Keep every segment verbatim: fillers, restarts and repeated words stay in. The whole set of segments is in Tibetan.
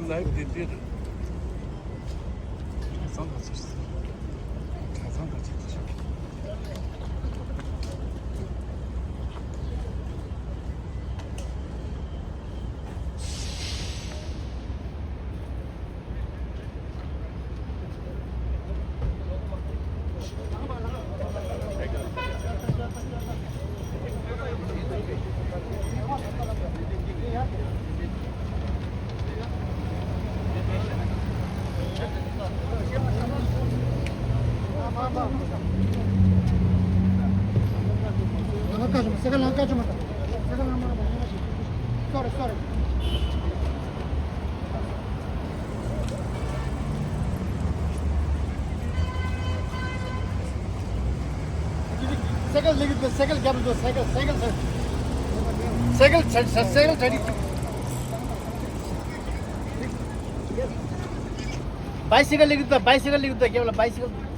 ལའིབ་དེ་འདིར། གྲྭ་ཚང་དང་ཆེ། གྲྭ་ཚང་དང་ཆེ་ཆེ། Sorry, sorry. སའི་ཀལ་ལེགས་འདུག་སའི་ཀལ་རྒྱབ་འདུག་སའི་ཀལ་སའི་ཀལ་སའི་ཀལ་སའི་ཀལ་ཆ་ཆ་སའི་ཀལ་ཆ་རིགས། བའི་སི་ཀལ་ལེགས་འདུག་བའི་སི་ཀལ་ལེགས་འདུག་རྒྱབ་ལ་བའི་སི་ཀལ།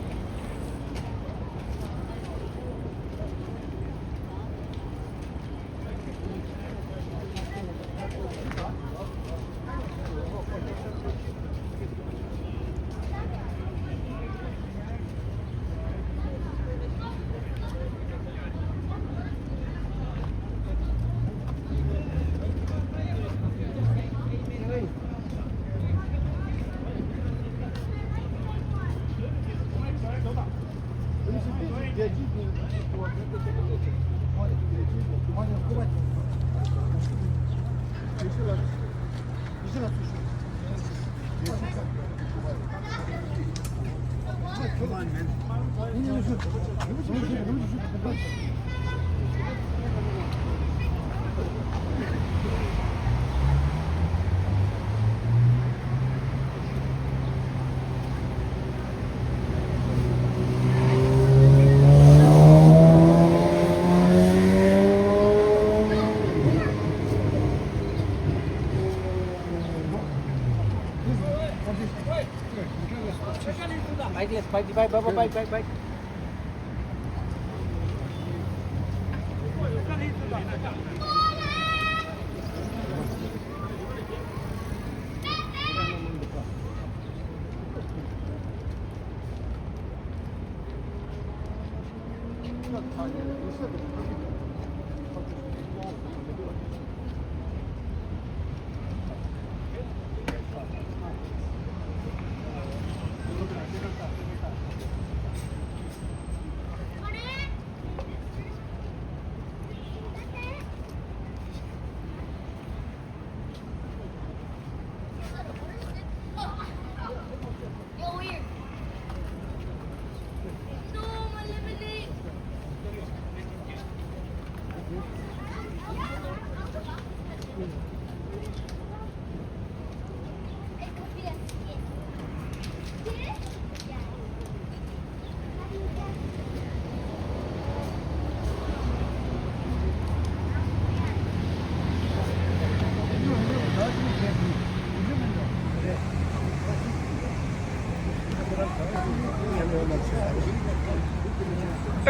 Bike, bike, bike, bike, bike, bike.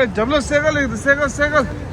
ཨེ། རྒྱབ་ལོགས་སའི་ཀལ་ལེགས་འདུག་སའི་ཀལ་སའི་ཀལ།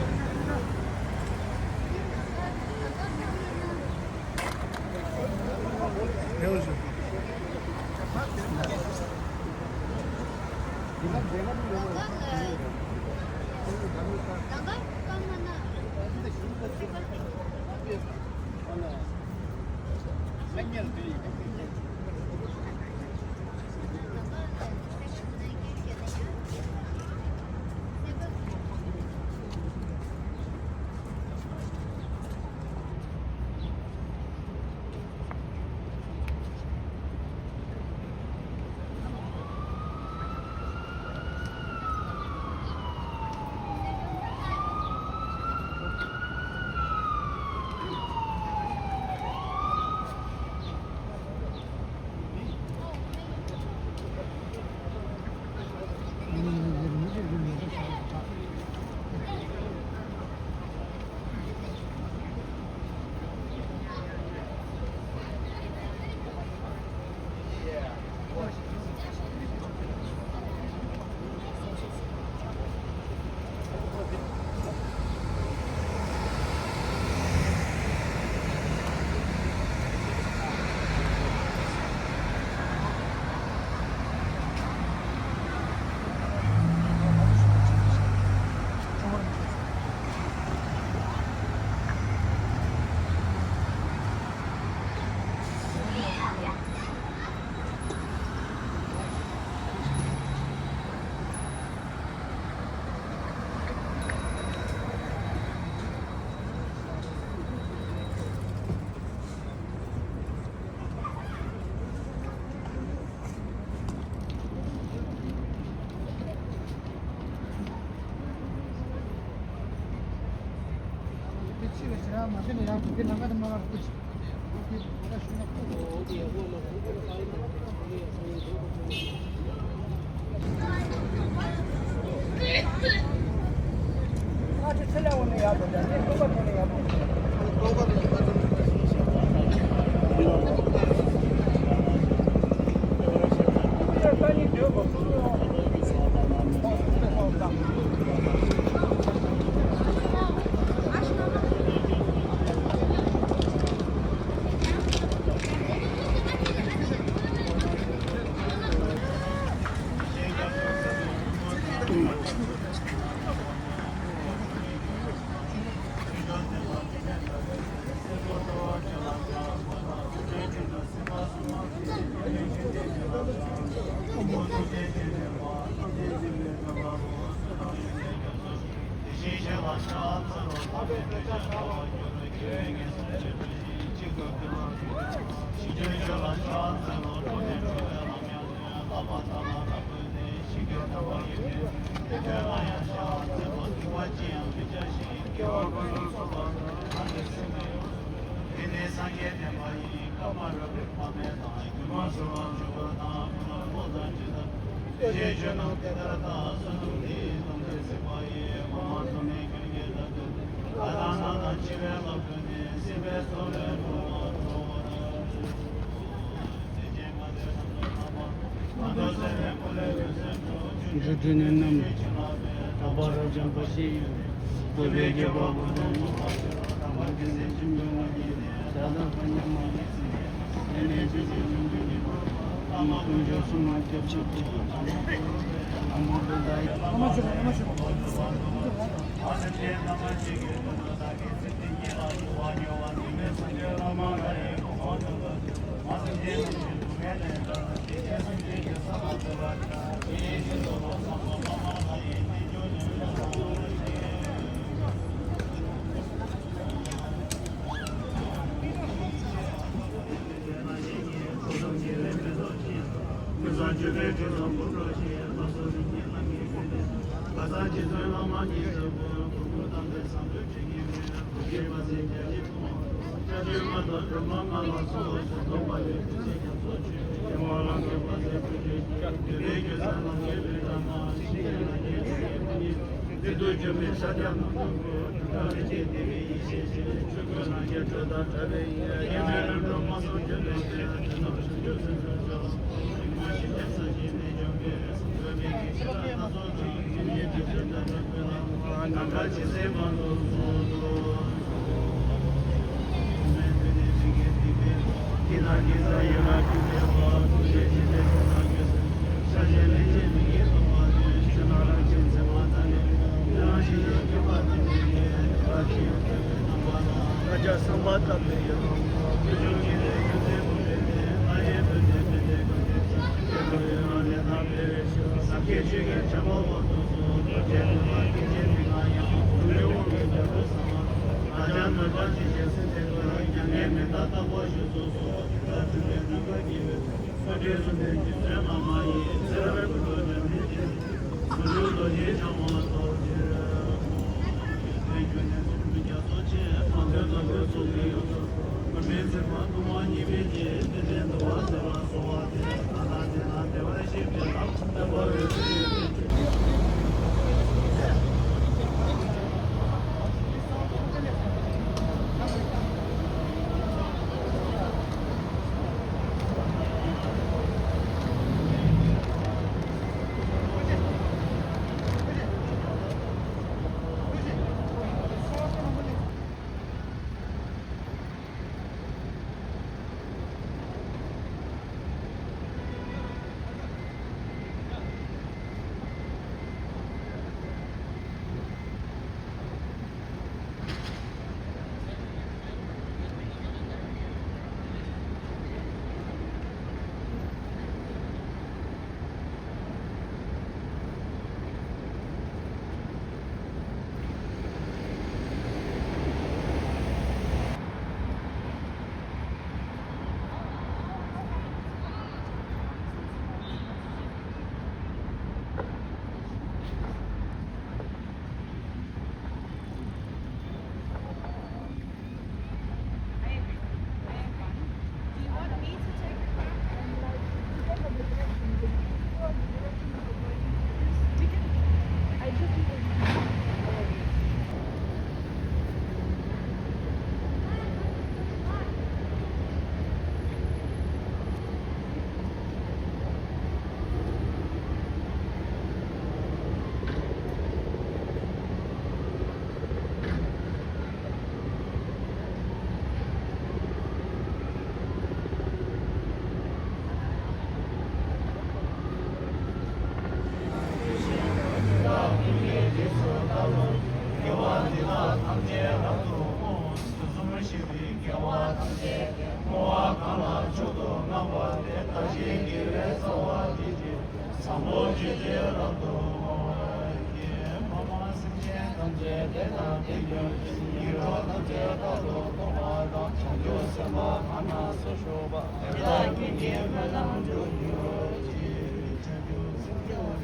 འབྲུ་དེ་ནི་རྣམས་དག་པ་རབ་འབྱམས་པ་ཞིག་ཡོད། བཀོད་པའི་རྒྱལ་པོ་ཀུན་ཏུ་སྤྱོད་པ་དང་། བར་གྱི་སེམས་ཅན་ཀུན་ལ་བརྙས་ཏེ། ས་དང་པ་ཉམས་མ་ལུས་ཟིན་པས། དེ་ནས་ཆོས་ཀྱི་འབྱུང་ཁུངས་ཀྱི་བླ་མ་དཀོན་མཆོག་གསུམ་ལ་སྐྱབས་སུ་མཆི། ཨ་མ་བུདྡྷ་ཡི།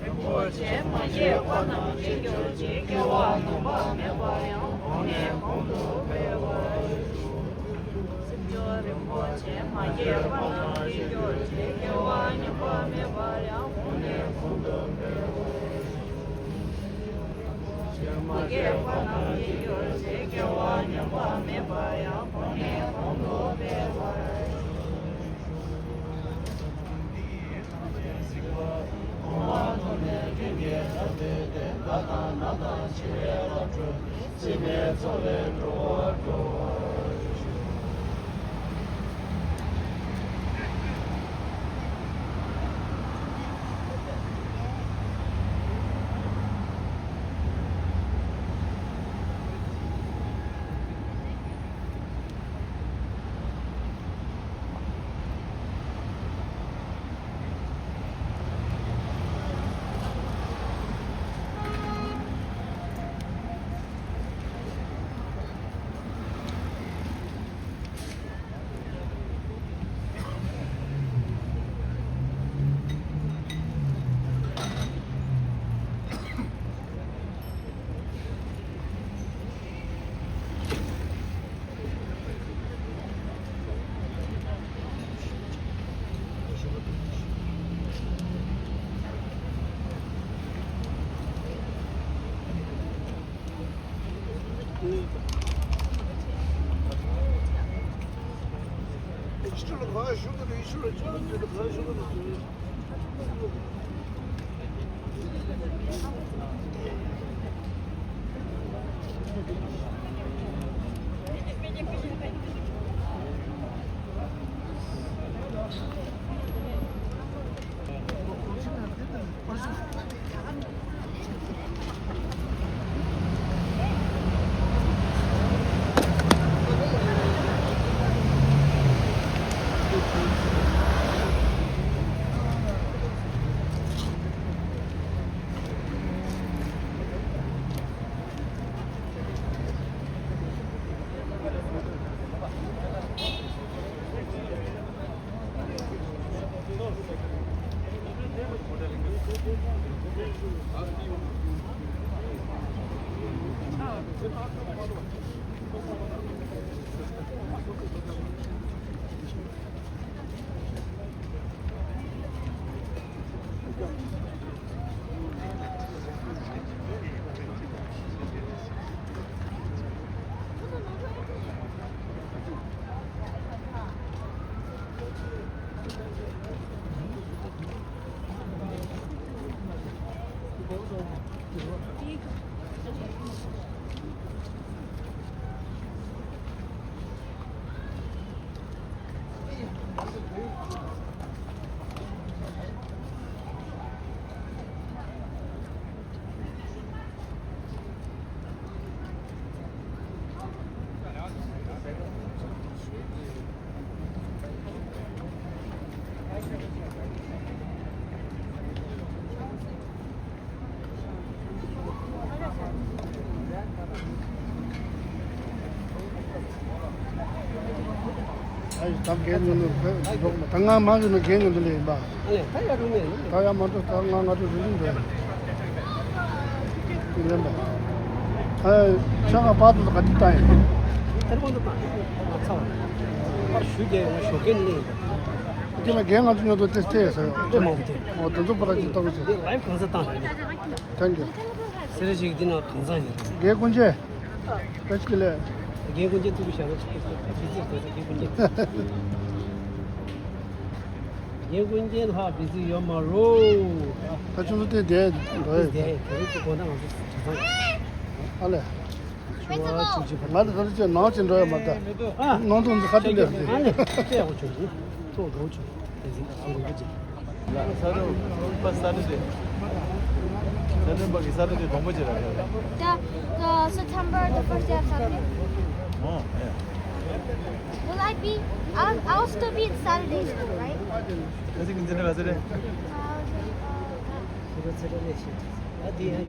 རིན་པོ་ཆེ་མ་སྐྱེས་པ་རྣམས་སྐྱེ་གྱུར་ཅིག་སྐྱེ་བ་ཉམས་པ་མེད་པར་ཡང་གོང་ནས་གོང་དུ་འཕེལ་བར་ཤོག་སེམས་མཆོག་རིན་པོ་ཆེ་མ་སྐྱེས་པ་རྣམས་སྐྱེ་གྱུར་ཅིག་སྐྱེ་བ་ཉམས་པ་མེད་པར་ཡང་གོང་ནས་གོང་དུ་འཕེལ་བར་ཤོག་མ་སྐྱེས་པ་རྣམས་སྐྱེ་གྱུར་ཅིག་སྐྱེ་བ་ཉམས་པ་མེད་པར་ཡང་གོང་ནས་གོང་དུ་འཕེལ་བར་ཤོག་ཨ་ཡི་དམ་རྒན་ཉོ་ནོ་ད་ང་མ་ཡོད་ན་རྒན་ཉོ་འདི་ལས་ཡིན་པ། ཨ་ལས་ད་ཡ་རུང་མེད་ནི། ད་ཡ་མ་འདུག་ད་ང་ང་ཚོ་རུང་རུང་འདི་ལེན་པ། ཨ་ཆ་ང་པར་དུ་ག་དུས་བཏང་ཡིན། ཐེར་གོང་དུ་བཏང་ང་ཚ་བ་པར་ཞུ་རྒྱལ་ཡོང་ཞོགས་རྒན་ལས་ཡིན། དེ་ལ་རྒན་ང་ཚོ་ཉོ་ཐོ་ཏེ་སྟེ་ཟེར་ཡོད། ཨོ་དེ་ཚོ་པར་གྱི་ལྟ་བུ་ཟེར། དེ་ལའིབ་གང་ས་བཏང་རེད། Thank you། སེ་ར་ཞིག་འདི་ན་གང་ས་ཡིན། རྒན་ཀུན་མཁྱེན། བཀྲ་ཤིས་བདེ་ལེགས། རྒན་ཀུན་མཁྱེན་ཐུགས་རྗེ་ཆེ། བི་ཛི་ཡོད་ས་རྒན་ཀུན་མཁྱེན། རྒན་ཀུན་མཁྱེན་ལྷག་བི་ཛི་ཡོད་མ་རེད། ད་ཁྱོད་ཚོ་དེ་བསྡད་འགྲོ་ཡོད། དེ་དེ་རིགས་ཀྱི་དགོངས་དག་ང་ཚོ་གྲྭ་ཚང་ཡིན། ཨ་ལས། ཞུ་བ་ཐུགས་རྗེ་ཆེ། ང་ཚོ་ད་ལྟ་ཅིག་ནང་ཅིག་འགྲོ་ཡོད་མ་རེད་ད། ཨ། ནང་དུ་ཁ་ཐུག་ལས། ཨ་ལས། ལྟས་ཡག་པོ་བྱུང་། ཐུགས་དགའ་བོ་བྱུང་། དེ་ཚེ་ཨ་རིང་པོ་ཅིག་ས་རུ་པ་ས་རུ་དེ། ས་རུ་པ་གི་ས་རུ་དེ་དོང་པོ་ཅིག་ར། The, the September the first day of Saturday. ཨོ། ཨེ། Will I be? I'll, I'll still be in Saturday school, right?